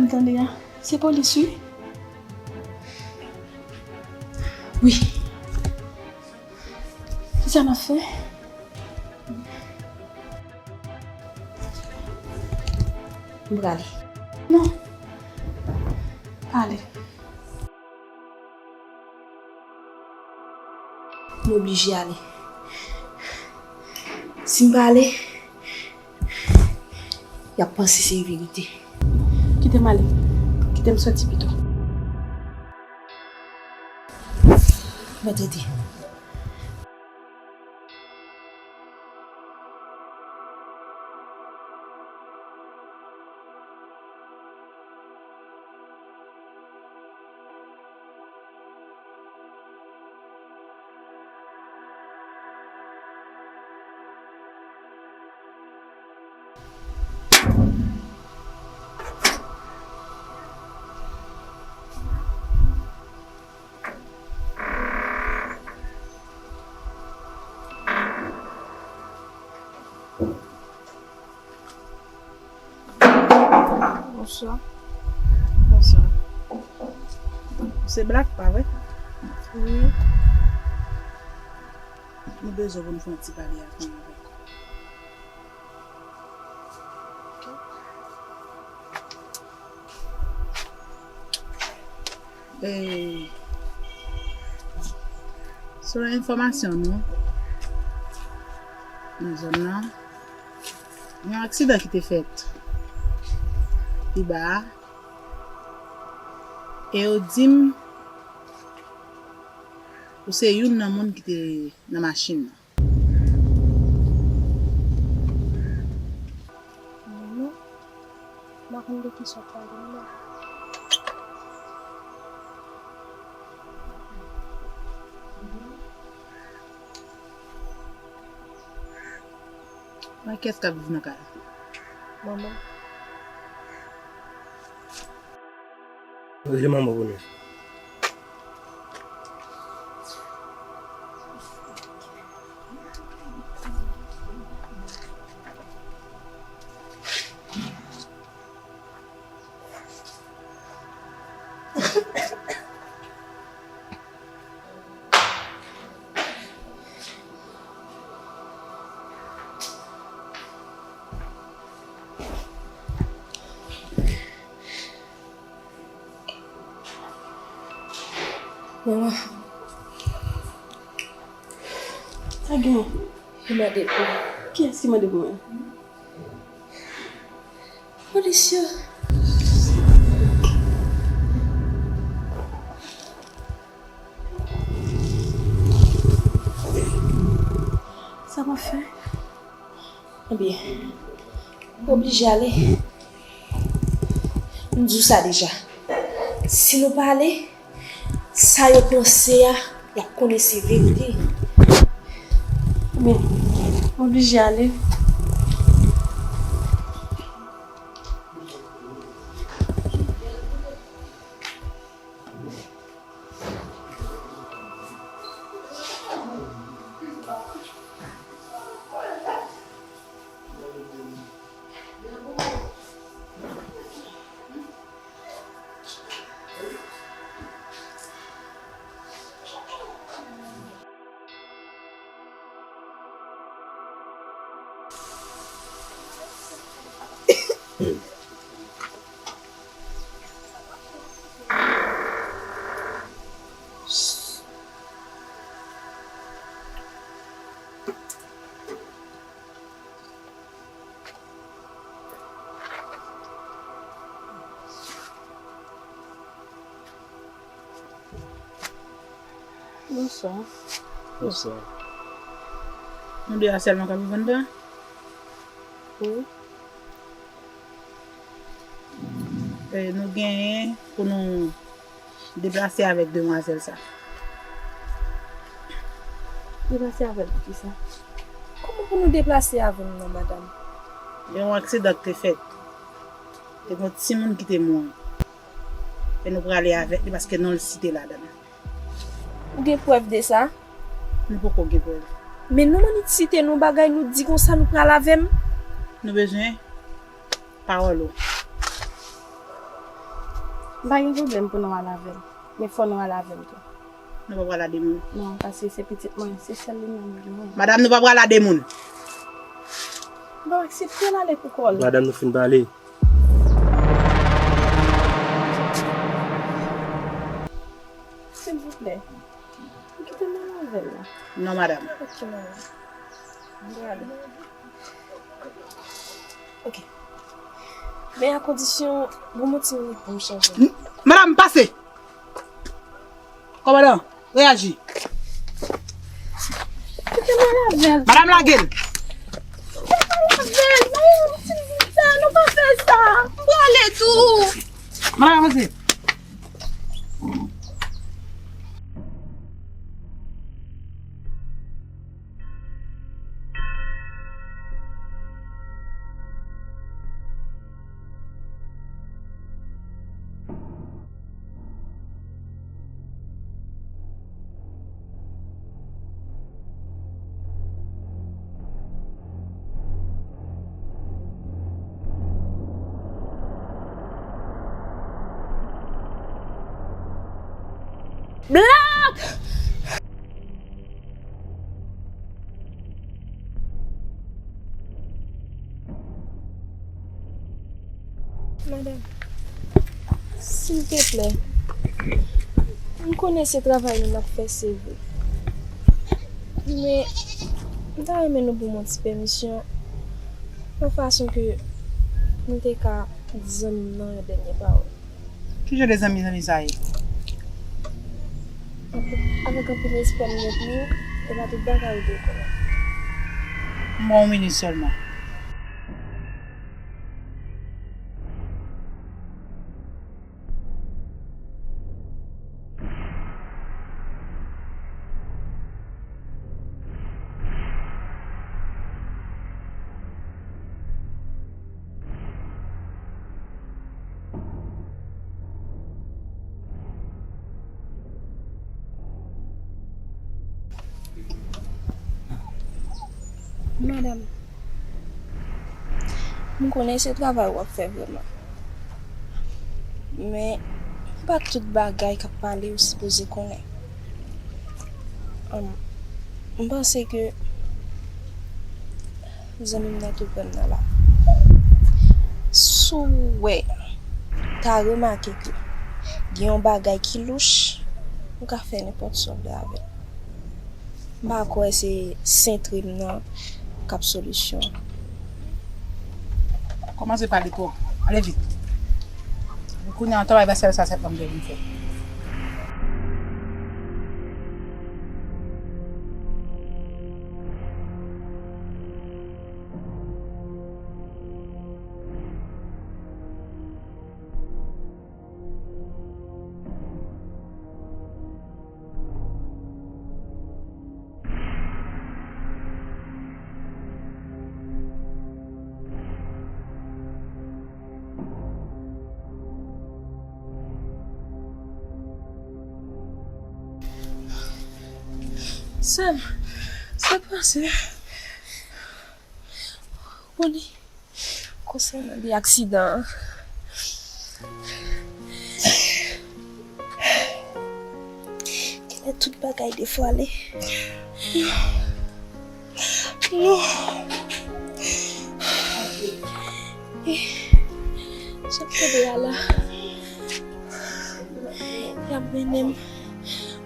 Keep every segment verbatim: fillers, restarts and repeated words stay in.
Tande a, se polis wi. Wi. Kisa n ap fè? M prale. Non. Pa ale. M oblije ale. Si m pa ale, y ap panse se verite. Kite m ale. Kite m soti pito. Mèt rete. Bonswa. Bonswa. Se Black, pa vre? Wi. Nou bezwen pou nou fè yon ti pale avè w. E, selon enfòmasyon nou nan zòn nan, yon aksidan ki te fèt pi ba a, e yo di m ou se youn nan moun ki te nan machin nan. Non, non. M pa konn de kisa w pale, non. Mwen, kiyès k ap viv nan kay la? Manman. Rele manman w pou nou. Manman. Sa gen? Li mande pou. Kiyès ki mande pou mwen? Polis yo. Sa m ap fè? Ebyen, m oblije ale. M di w sa deja. Si nou pa ale, sa yo panse a, y ap konnen se verite. Ebyen, m oblije ale. Bonswa. Bonswa. Nou de a sèlman k ap viv anndan? Wi. E, nou genyen pou nou deplase avèk demwazèl sa. Deplase avè l pou kisa? Kòman pou nou deplase avè m non, madanm? Gen yon aksidan k te fèt. Te gen yon timoun ki te mouri. E nou prale avèk li paske non l site ladan l. Ou gen prèv de sa? Nou poko gen prèv. Men nou annik site nou bagay, nou di konsa nou pral avè m. Nou bezwen pawòl ou. M pa gen pwoblèm pou nou al avè l, men fò nou al avè l tou. Nou pa pral a de moun. Non, paske se pitit mwen, se sèl li menm mwen genyen. Madanm, nou pa pral a de moun. M pa aksepte l ale pou kò l. Madanm, nou fin pale. Silvouplè, kite m al avè l la. Non, madanm. Ok, madanm. M prale. Ok. Men a kondisyon, ban mwen ti minit pou m chanje. N-, madanm, pase! Kòmandan, reyaji. Kite m al avè l. Madanm, lage l. Kite m al avè l. Non, silvouplè, nou pa fè sa. M prale tou. Madanm, avanse. Black! Madanm, silteplè, m konnen se travay nou n ap fè, se vre. Men, m ta renmen nou ban m yon ti pèmisyon, yon fason ke m te ka di zanmi m nan yon dènye pawòl. Ki jan de zanmi, zanmi sa ye? Avèk anpil respè m gen pou ou, e pa tout bagay ou dwe konnen. M ba w yon minit sèlman. Madanm, m konnen se travay w ap fè vrèman. Men, pa tout bagay k ap pale ou sipoze konnen. Ann, m panse ke zanmi m nan tou pran m nan la. Si w wè, ta remake ke gen yon bagay ki louch, ou ka fè nenpòt sa w vle avè l. M pa kwè se sentre m nan k ap solisyon an. Kòmanse pale twòp. Ale vit. Kounye a, travay vaskilè sa, se pa m te vin fè. Sè m, sa k pase? Ou konnen, konsènan de aksidan an, genlè tout bagay defwale. Non. Non. E, sa k tande a la, y ap mennen m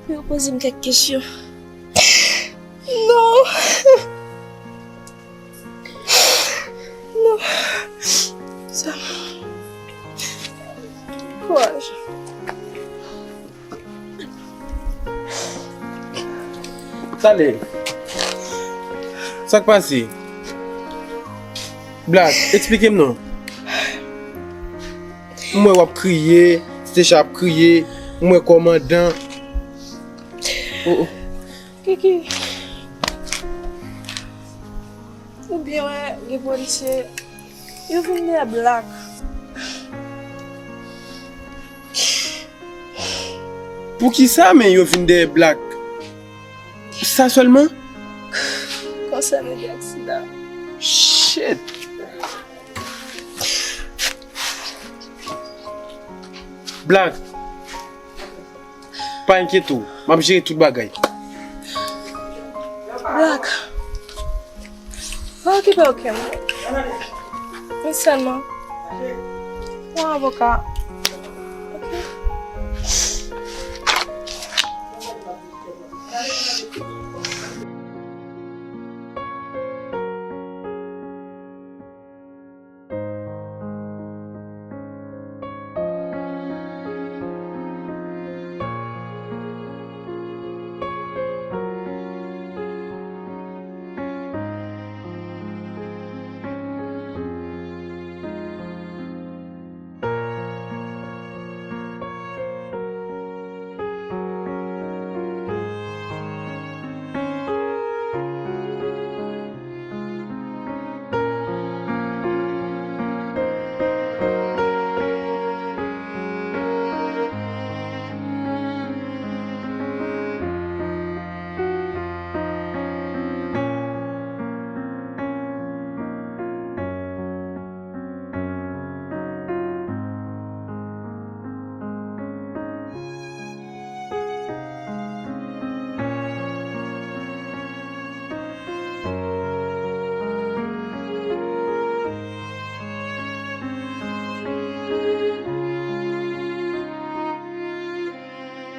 pou yo poze m kèk kesyon. Non. Non. Sa. Kouraj. Talè. Sa k pase? Black, eksplike m non. M wè w ap kriye, Stecha ap kriye, m wè kòmandan. Oh, oh. Kiki. Ou byen wè, gen polisye. Yo vin dèyè Black. Poukisa men yo vin dèyè Black? Sa sèlman? Konsènan de aksidan. Shit! Black, pa enkyete w, m ap jere tout bagay. Black, pa okipe okenn moun. Men sèlman, yon avoka